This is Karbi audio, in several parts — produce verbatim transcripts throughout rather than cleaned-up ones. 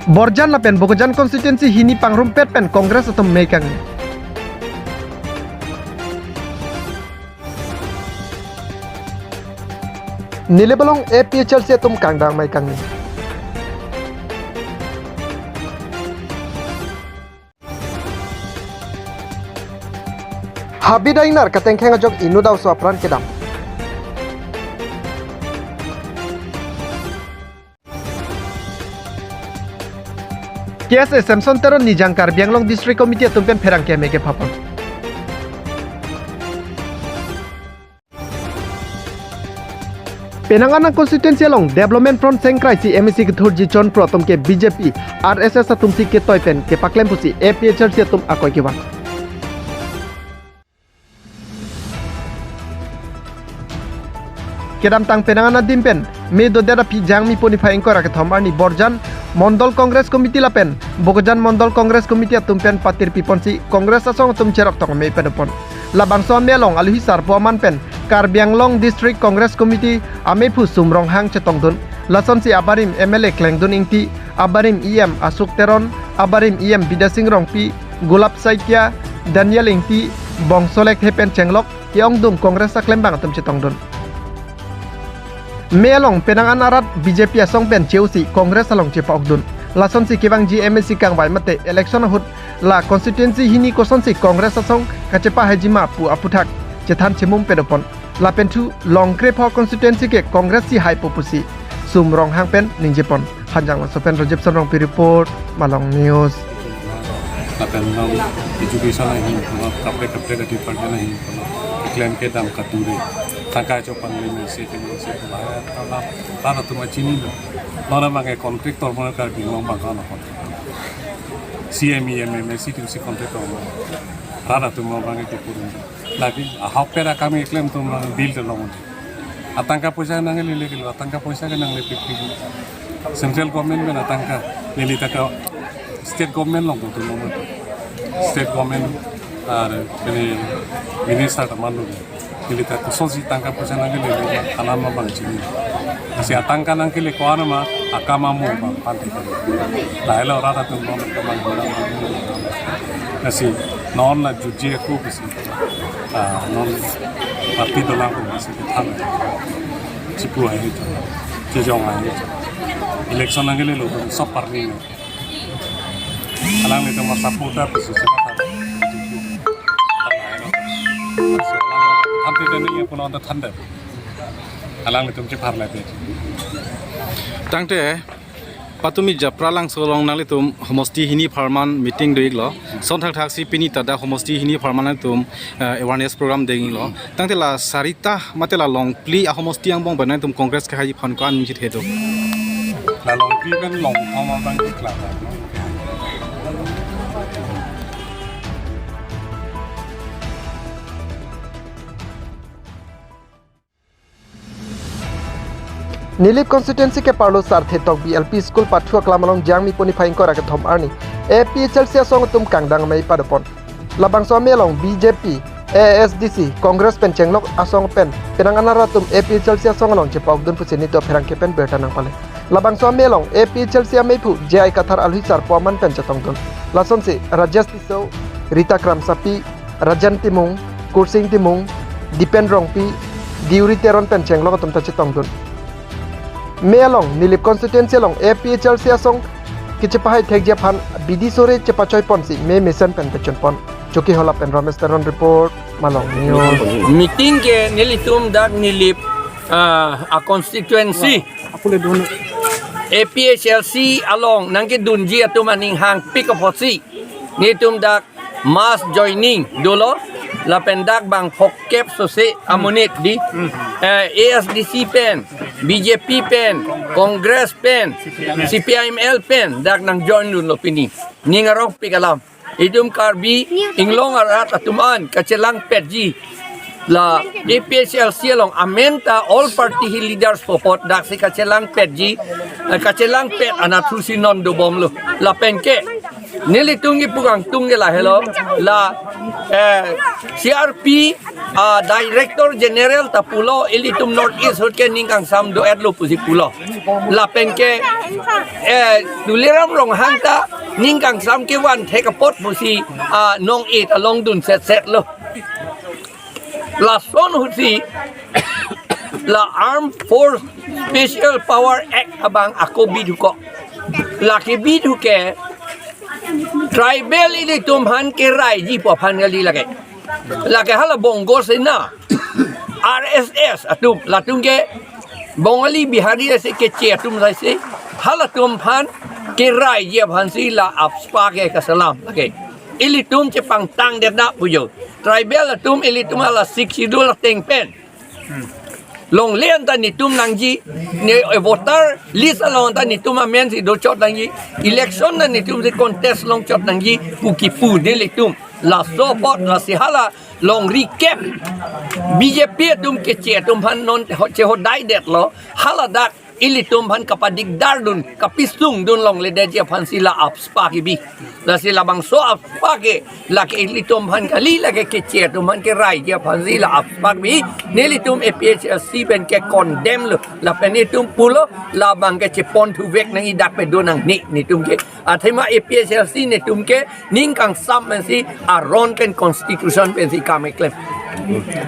Borjan lapen Bokajan constituency hini pangrumpet pen Congress atum mei kangni. Nilip along A P H L C atum kangdang mei kangni. Habit ingnar katengkheng ajok inut aoso apran kedam. K S A Samson Teron nijang Karbi Anglong District Committee atum pen pherangke mei kepapon. Penang Anang constituency along Development Front sengkrai si M A C kethurji chonpro atum ke B J P, R S S atum si ketoi pen kepaklempo si A P H L C atum akoi kevan. Kedamtang penang an adim pen May dodet aphi Jangmi poni phai ingkoi ra kethom arni Borjan Mondol Congress Committee lapen Bokajan Mondol Congress Committee atum pen patir piponsi Congress asong atum cherok tong amei padopon. Labangso amei along aluhi sarpo aman pen Karbi Anglong District Congress Committee ameiphu Sum Ronghang chetongdun. Lasonsi abarim M L A Klengdun Ingti, abarim E M Ashok Teron, abarim E M Bidya Sing Rongpi, Gulab Saikia, Daniel Ingti, Bongso Lekthe pen chenglok ke-ongdung Congress aklembang atum chetongdun. May along penang an arat B J P asong pen che-osi Congress along chepa-okdun. Lasonsi kevangji M A C kangvai mate election ahut la constituency hini kosonsi Congress asong kachepahaiji ma pu aputhak chethan chemum padopon. Lapen thu Longkrepho constituency ke Congress si haipo pusi Sum Ronghang pen ningjepon. Hanjanglangso pen Rajib Son Rongpi report, Malong News. Lapen non education ahin, non kaprek kaprek department ahin, non klem kedam kadure. Tangka chopang le men se pen se pen la la la la tuma chinilo. Non abang ke contractor mon Karbi Anglong abang kono kon. C M, E M, M A C atum si contractor mon. Rara atum abang ke kupurun. Lagi ahok pera kami klem atum bill de long. Atangka poisa nangle lele kilo, atangka poisa ke nangle pik pik. Central government pen atangka, neli ta ke state government along do atum. State government ar neli minister ta manlo. Neli ta kosonsi tangka poisa nangle lele, alam abang chini. Si atangka nangkele ko-an ma, akam amo abang pante. Lahelo rara atum non kemang. Lasi non la jutji ako pusi. Ah, non party dolang ko pusi kethan. Chipu hai cho. Chejong hai cho. Election nangle lo sob party. Alanglitum ma support da pusi chematha. Thanpi dan ini pun on the thunder. Alanglitum chepharlai pe. Tangte patumi Japralangso along nanglitum homosti hini apharman meeting do-iklo. Sonthakthak si pini ta dak homosti hini apharman nanglitum, eh, awareness program denglo. Tangte la sarita mate la longphli ahomosti angbong pen nanglitum Congress kehai aphan ko-an ningje thedo? La longphli pen longthom abang ke kla. Nilip constituency keparlo Sarthe Tokbi L P School pathu aklam along Jangmi puni phai ingkoi ra kethom arni A P H L C asong atum kangdang amei padopon. Labangso amei along B J P, A S D C, Congress pen chenglok asong pen penang an arat atum A P H L C asong along chepa-okdun pusi nelitum apherangke pen birta nangpale. Labangso amei along A P H L C ameiphu J I Kathar aluhi sarpo aman pen chetongdun. Lasonsi Rajesh Tisso, Rita Kramsapi, Rajan Timung, Kursing Timung, Dipen Rongpi, Diuri Teron pen chenglok atum ta chetongdun. May along Nilip constituency along A P H L C asong kechepahai thekji aphan bidi sore chepachoiponsi may mesen pen pechunpon. Chokihola pen Ramesh Teron report, Malong News. Meeting ke nelitum dak Nilip, ah, a constituency A P H L C along nangkedunji atum aning hangpik apotsi nelitum dak mass joining dolo, lapen dak bang phokep sose amonit di, eh, A S D C pen, B J P pen, Congress pen, C P I M L pen dak nangjoin dunlo pini. Ning arongpik alam. Itum Karbi Anglong arat atum an kachelangpetji. La A P H L C along amen ta all party hi leaders apot daksi kachelangpetji, eh, kachelangpet anatthu si non dobomlo. Lapen ke nelitum kipu kangtung ke lahelo, la Eh, C R P, ah, Director General ta pulo, ilitum North East ahut ke ning kangsam do-etlo pusi pulo. Lapen ke, eh, Tuliram Ronghang ta ning kangsam kevan thek apot pusi, ah, nong-et along dun setsetlo. Lason ahutsi la Armed Force Special Power Act abang ako bidhuko. Lake bidhuke tribal ilitum aphan keraiji pu aphan kali lake. Lake hala Bongo Sena, R S S atum, latum ke Bongali Bihari ase keche atum saise, halatum aphan keraiji aphansi la AFSPA ke kasalam lake. Ilitum chepangtang det na pujo. Tribal atum ilitum hala Sixth Schedule ateng pen longle anta netum nangji, ne, eh, voter list along anta netum amensi dochot nangji, election ta netumsi contest longchot nangji pu kipu nelitum. Laso apot lasi hala long recap B J P atum keche atum aphan non ho-, chehodai detlo, hala dak ilitum aphan kapadikdar dun, kapisung dun longledetji aphansi la AFSPA kebi. Lasi labangso AFSPA ke lake ilitum aphan kali, lake keche atum aphan keraiji aphansi la AFSPA kebi. Nelitum A P H L C pen ke condemn lo. Lapen netum pulo, labang ke chepon thuvek nangji, dak pe do nangne netum ke. Athema A P H L C netum ke ning kangsam pensi aron pen constitution pensi kam keklem.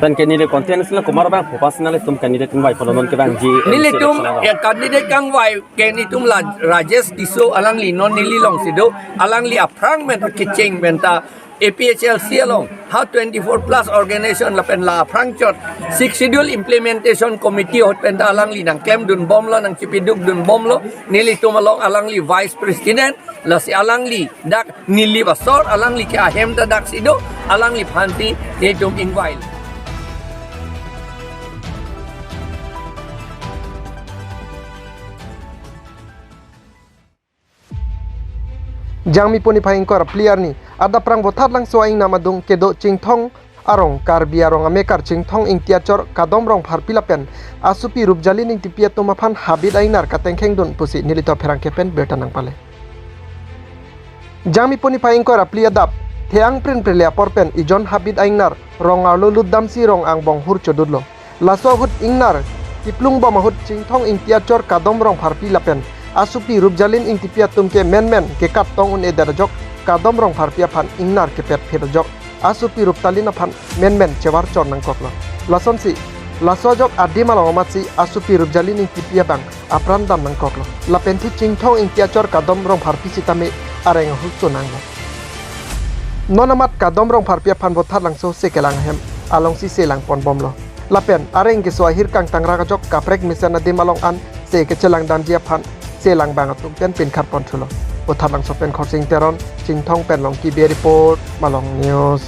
Pen ke neli constituency lo komat abang focus nanglitum candidate kangvai apon non kevangji M C election along? Nelitum, ya, candidate kangvai ke netum la Rajesh Tisso, alangli non neli alongsi do, alangli aphrang pen kecheng pen ta A P H L C along ha twenty-four plus organization lapen la aphrang chot Sixth Schedule Implementation Committee ahut pen ta alangli nangklemdun bomlo, nangchipidukdun bomlo. Nelitum along alangli vice president, lasi alangli dak Nilip asor, alangli ke ahem ta daksi do, alangliphansi netum ingvai. Jangmi puni phai ingkoi ra phli arni adap prang Vothatlangso a-ingnam adung kedo Chinthong arong Karbi arong amekar Chinthong Ingti achor Kadom Rongpharpi lapen asopi Rupjalin Ingtipi atum aphan habit a-ingnar katengkhengdun pusi nelito pherangke pen birta nangpale. Jangmi puni phai ingkoi ra phli adap the-ang prin prinle apor pen ejon habit a-ingnar rong arlo lutdamsi rong angbong hur chodutlo. Laso ahut ingnar kiplung bom ahut Chinthong Ingti achor Kadom Rongpharpi lapen asopi Rupjalin Ingtipi atum ke menmen kekat tong un-edet ajok Kadom Rongpharpi aphan ingnar kepet phit ajok asopi Ruptalin aphan menmen chevar chor nangkoklo. Lasonsi laso ajok adim along amatsi asopi Rupjalin Ingtipi abang apran dam nangkoklo. Lapen thu Chinthong Ingti achor Kadom Rongpharpi sitame areng ahut so nanglo. Non amat Kadom Rongpharpi aphan Vothatlangso se kelang ahem alongsi se langpon bomlo. Lapen areng keso ahir kangtangrak ajok kaprek mesen adim along an se kechelang damji aphan se lang bang atum pen pinkhat pon thulo. Vothatlangso pen Khorsing Teron, Chinthong pen Longki Bey report, Malong News.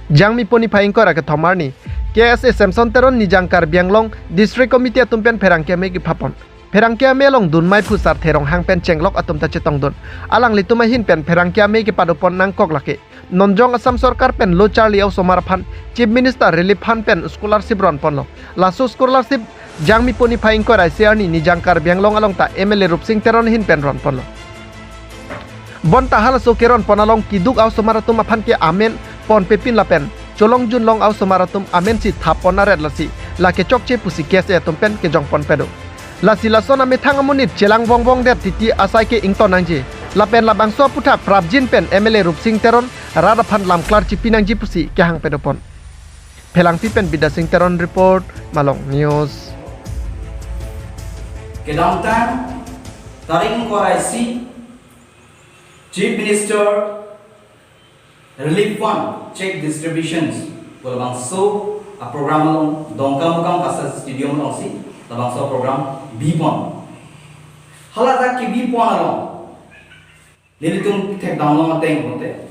Jangmi puni phai ingkoi ra kethom arni K S A Samson Teron Nijang Karbi Anglong District Committee atum pen pherangke amei kepapon. Pherangke amei along dunmai phusar Therong hang pen chenglok atum ta chetongdun. Alanglitum ahin pen pherangke amei kepadopon nangkok lake nonjong Assam Sorkar pen lo charli a-osomar aphan Chief Minister Relief Fund pen scholarship ronponlo. Laso scholarship Jangmi puni phai ingkoi ra isi arni Nijang Karbi Anglong along ta M L A Rupsing Teron ahin pen ronponlo. Bonta halaso keronpon along keduk a-osomar atum aphan ke amen ponpepin lapen cholong junlong a-osomar atum amensi thappon aret lasi lake chokche pusi K S A atum pen kejongpon pedo. Lasi lason amethang amonit chelang vongvong det titi asai ke ington nangji. Lapen labangso aputhak prapjin pen M L A Rupsing Teron rat aphan lamklar chipi nangji pusi kehang pedopon. Phelangpi pen Bidya Singh Teron report, Malong News. Kedamtang tarik ingkoi ra isi Chief Minister Relief Fund check distributions pu labangso a-program along Dongkamukam Kasat Stadium alongsi labangso a-program bipon. Hala ta kebipon along nelitum thekdamlong ateng pute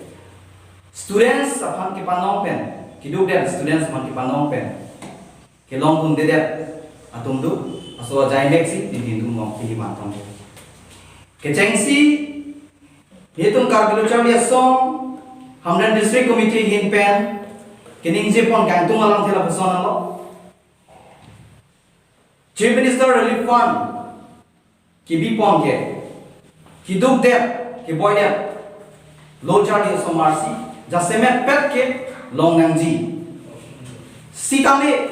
students aphan kepanong pen, keduk det students aphan kepanong pen kelong dundedet atum do, laso ajai mek si nelitum long pini mantong. Kechengsi nelitum Karbi Lo Charli Asong Hamren District Committee ahin pen keningjepon kangtung alamthe lapuson lo. Chief Minister Relief Fund kebipon ke, keduk det, keboi det, lo charli osomar si jasemet pet ke long nangji. Sitame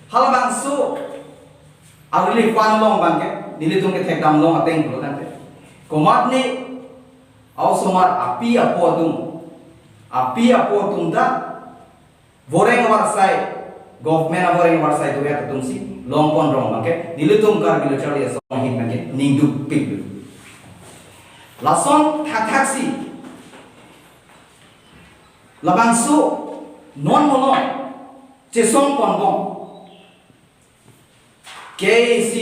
halabangso a-relief fund along abangke nelitum kethekdam long ateng pulo tangte, komatne a-osomar api apo atum, api apo atum ta voreng avarsai, government avoreng avarsai do-et atum si longpon rong abangke nelitum Karbi Lo Charli Asong ahin abangke ningduk pik. Lason thakthak si labangso non mono chesong ponbom K A A C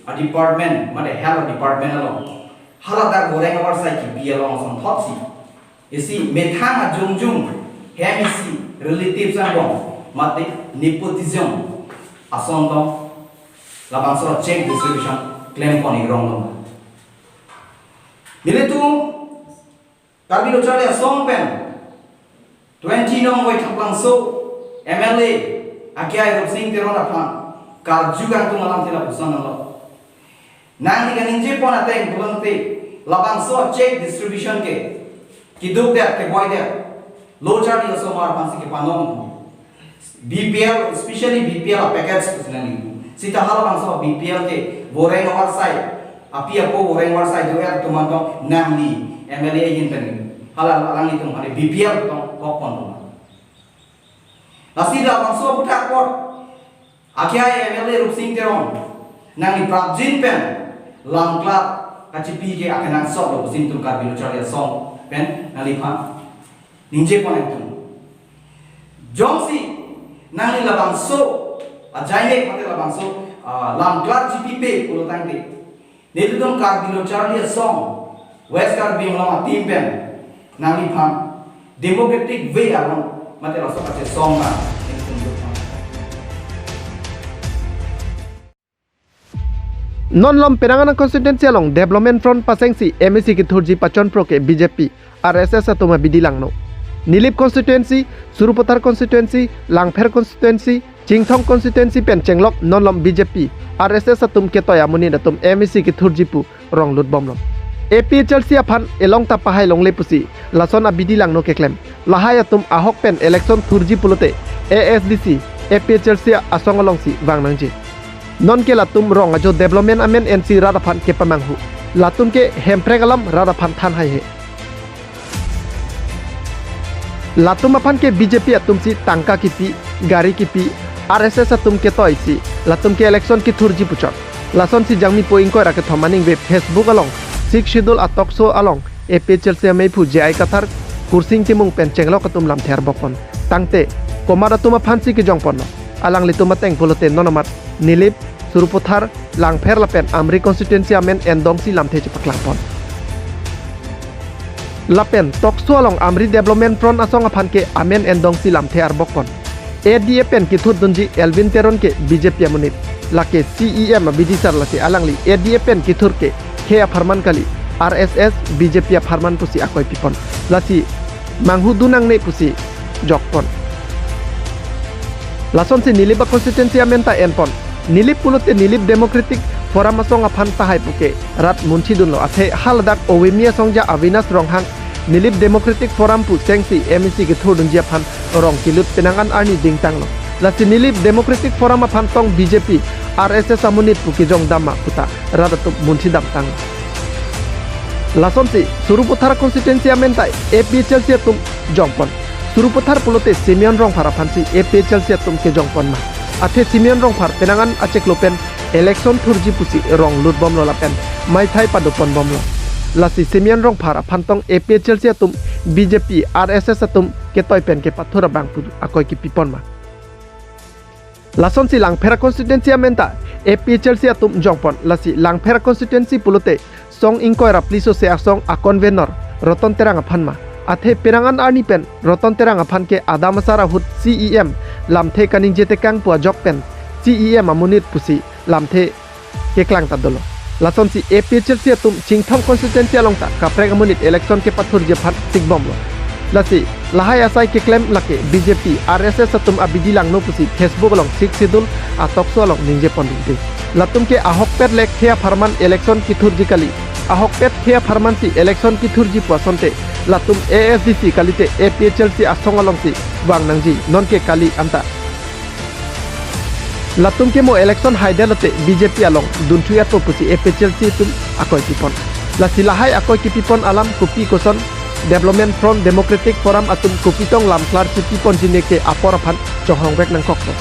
a-department, mate health department along, haladak voreng avarsai kipi along asonthot si, isi methang ajongjong hem isi relatives angbong, mate nepotism ason tong labangso check distribution klempon ikrong long. Nelitum Karbi Lo Charli Asong pen twenty nong Waithak Langso M L A akehai Rupsing Teron aphan karju kangtung alamthe lapuson nanglo. Nangli kaningjepon ateng pulo tangte, labangso check distribution ke, keduk det, keboi det, lo charli osomar aphan si kepanon B P L, especially B P L a-package pusi nangli. Sita halabangso B P L ke voreng avarsai, api apo voreng avarsai do-et atum an tong nangli M L A ahin pen, hala alanglitum aphan B P L tong kokpon tong. Lasi labangso aputhak apot akehai M L A Rupsing Teron nangli prapjin pen lamklar kachipi ke akenangsot lo pusi nelitum Karbi Lo Charli Asong pen nangliphan ningjepon nangtum. Jongsi nangli labangso ajainek mate labangso, ah, lamklar chipipe pulo tangte, nelitum Karbi Lo Charli Asong West Karbi Anglong a-team pen nangliphan democratic way along mate laso kachesong abang nelitum jokpon. Non malom Penang Anang constituency along Development Front pasengsi M A C kethurji pachonpro ke B J P, R S S atum abidi langno. Nilip constituency, Sarupathar constituency, Langpher constituency, Chinthong constituency pen chenglok non malom B J P, R S S atum ketoi amonit atum M A C kethurji pu rong lutbomlo. A P H L C aphan elong ta pahai longle pusi lason abidi langno keklem. Lahai atum ahok pen election thurji pulote A S D C, A P H L C asong alongsi vang nangji. Nonke latum rong ajo development amen ensi rat aphan kepamanghu. Latum ke Hemprek alam rat aphan than haihe. Latum aphan ke B J P atumsi tangka kipi, gari kipi, R S S atum ketoisi latum ke election kethurji puchot. Lasonsi Jangmi po ingkoi ra kethom aningve Facebook along, Sixth Schedule a-talk show along A P H L C ameiphu J I Kathar, Kursing Timung pen chenglok atum lamthe arbokpon. Tangte, komat atum aphansi kejongponlo? Alanglitum ateng pulote non amat Nilip, Sarupathar, Langpher lapen Amri constituency amen endongsi lamthe chepaklangpon. Lapen talk show along Amri Development Front asong aphan ke amen endongsi lamthe arbokpon. A D A pen kethurdunji Elwin Teron ke B J P amonit. Lake C E M abidi sar, lasi alangli A D A pen kethur ke khei apharman kali, R S S, B J P apharman pusi akoi pipon. Lasi manghudun nangne pusi jokpon. Lasonsi Nilip a-constituency amen ta enpon. Nilip pulote Nilip Democratic Forum asong aphan tahai puke rat munthidunlo, athe haladak Owemi asongja Avinash Ronghang Nilip Democratic Forum pu sengsi M A C kethurdunji aphan rong kelut penang an arni dingtanglo. Lasi Nilip Democratic Forum aphan tong B J P, R S S amonit pu kejongdam ma puta rat atum munthidamtang. Lasonsi Sarupathar constituency amen ta A P H L C atum jongpon. Sarupathar pulote Simeon Rongphar aphansi A P H L C atum kejongpon ma. Athe Simeon Rongphar penang an achiklo pen election thurji pusi rong lutbomlo lapen maithai padoponbomlo. Lasi Simeon Rongphar aphan tong A P H L C atum B J P, R S S atum ketoi pen kepathur abang pu akoi kepipon ma. Lasonsi Langpher constituency amen ta A P H L C atum jongpon, lasi Langpher constituency pulote song ingkoi ra phli sose asong a-convenor Roton Terang aphan ma. Athe penang an arni pen Roton Terang aphan ke adam asar ahut C E M lamthe kaningje tekang pu ajok pen C E M amonit pusi lamthe keklang ta dolo. Lasonsi A P H L C atum Chinthong constituency along ta kaprek amonit election kepathurji aphan sikbomlo. Lasi lahai asai keklem lake B J P, R S S atum abidi langno pusi Facebook along Sixth Schedule a-talk show along ningjepon dingding. Latum ke ahokpet le khei apharman election kethurji kali. Ahokpet khei apharman si election kethurji pu asonte, latum A S D C kalite A P H L C asong alongsi vang nangji, nonke kali anta. Latum ke mo election haidetlote B J P along dunthu-etpo pusi A P H L C atum akoi pipon. Lasi lahai akoi kepipon alam kopi koson Development Front, Democratic Forum atum kopi tong lam klarsi piponji, neke apor aphan chonghongvek nangkokpo.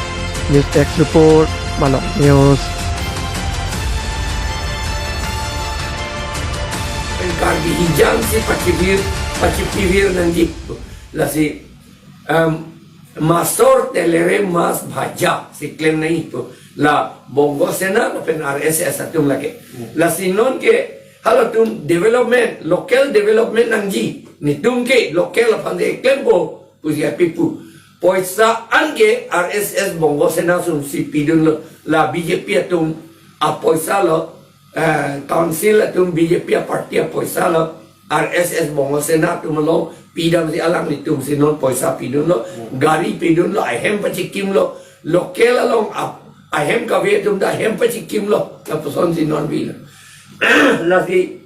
News Desk Report, Malong News. Karbi hijang si pachipir, pachipir nangji. Lasi, em, masor telere mas bhaja si klem nangji pu. La Bongo Sena lapen R S S atum lake. Lasi nonke halatum development, local development nangji. Netum ke local aphan de klempo pusi api pu. Poisa anke R S S Bongo Sena atum si pidunlo. La B J P atum apoisa lo. Eh, council atum B J P aparty apoisa lo, R S S Bongo Sena atum lo, pidamsi alanglitum si non poisa pidunlo, gari pidunlo, ahem pachikimlo, local along ap-, ahem kave atum ta ahem pachikimlo, lapuson si non bilo. Lasi,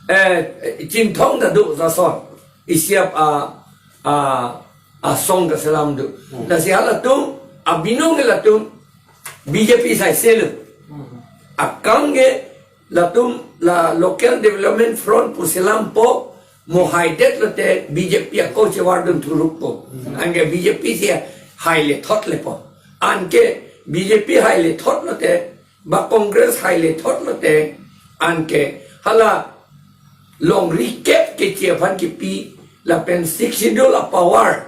eh, Chinthong ta do jason, isiap a, a, asong kaselam do. Lasi halatum, abinong latum, B J P saiselo. Akam ke latum la Local Development Front pu selampo, mo haidetlote B J P ako chevardun thurukpo. Anke B J P si haile thot lepo. Anke B J P haile thot lote, ba Congress haile thot lote, anke hala longri kep keche aphan kipi, lapen Sixth Schedule a power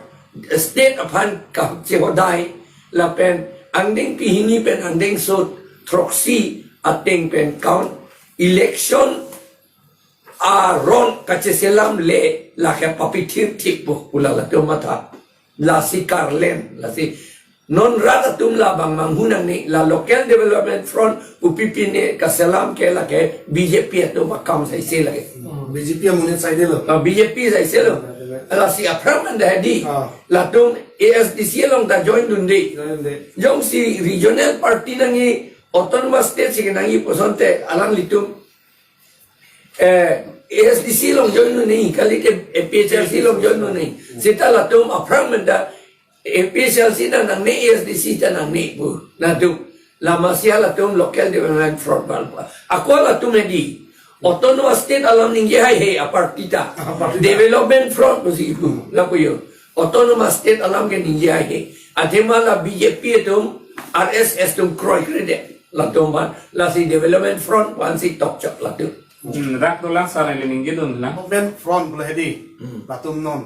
state aphan kachehodai, lapen angdeng pehini pen angdeng sot throksi ateng pen count election aron kacheselam le lake papithir thikpo pu lalatum matha. Lasi karlem, lasi non rat atum labang manghu nangne, la Local Development Front pu pipine kaselam ke lake B J P atum akam saise lake. Hmm, B J P amonit saidelo. Ah, B J P saiselo. Lasi aphrang anda hedi. Ah. Latum A S D C along ta join dunde. Join dunde. Jongsi regional party nangji, autonomous state si nangji pu asonte alanglitum, eh, A S D C along join dunde, kalite A P H L C along join dunde. Seta latum aphrang menda A P H L C ta nangne, A S D C ta nangne pu. Natu, lama si halatum Local Development Front bal pa. Ako latum hedi. Autonomous state alam ningje haihe aparty ta. Aparty ta. Development Front pusi pu. Lapu yo. Autonomous state alam ke ningje haihe. Athema la B J P atum, R S S atum kroikredet. Latum aphan, lasi Development Front aphansi tokchok latum. Hmm, rak dolang sar neli ningjedun lang. Development Front pulo hedi. Hmm. Latum non.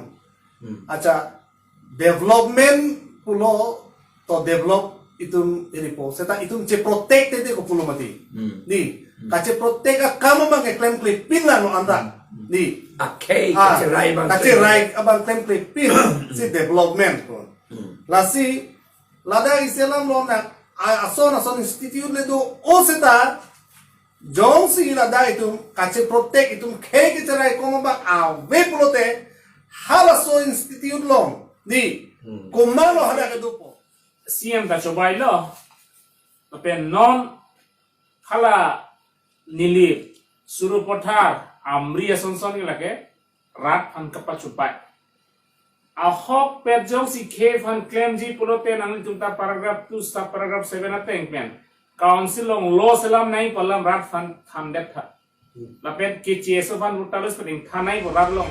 Hmm. Acha, development pulo to develop itum iripo. Seta itum cheprotect tete ko pulo mati. Hmm. Di, hmm, kacheprotect akam abang keklemklepin la non anta. Hmm. Di. Akhei, ah, kacherai abang kacherai abang klemklepin si development ko. Hmm. Lasi, ladak isi alam lo na, a-, ason ason institute le do-o seta, jongsi ladak itum kacheprotect, itum khei kecherai kom abang ave pulote, halaso institute along di, hmm, komatlo hadak kedopo. C M ta chobailo, lapen non hala Nilip, Sarupathar, Amri ason ason ke lake rat aphan kapachobai. Ahokpet jongsi khei aphan klemji pulote nanglitum ta paragraph two sub paragraph seven ateng pen council along law selam nangji pu alam rat aphan thandet tha. Lapen keche aso aphan voter list pen ingthan nangji pu rat along.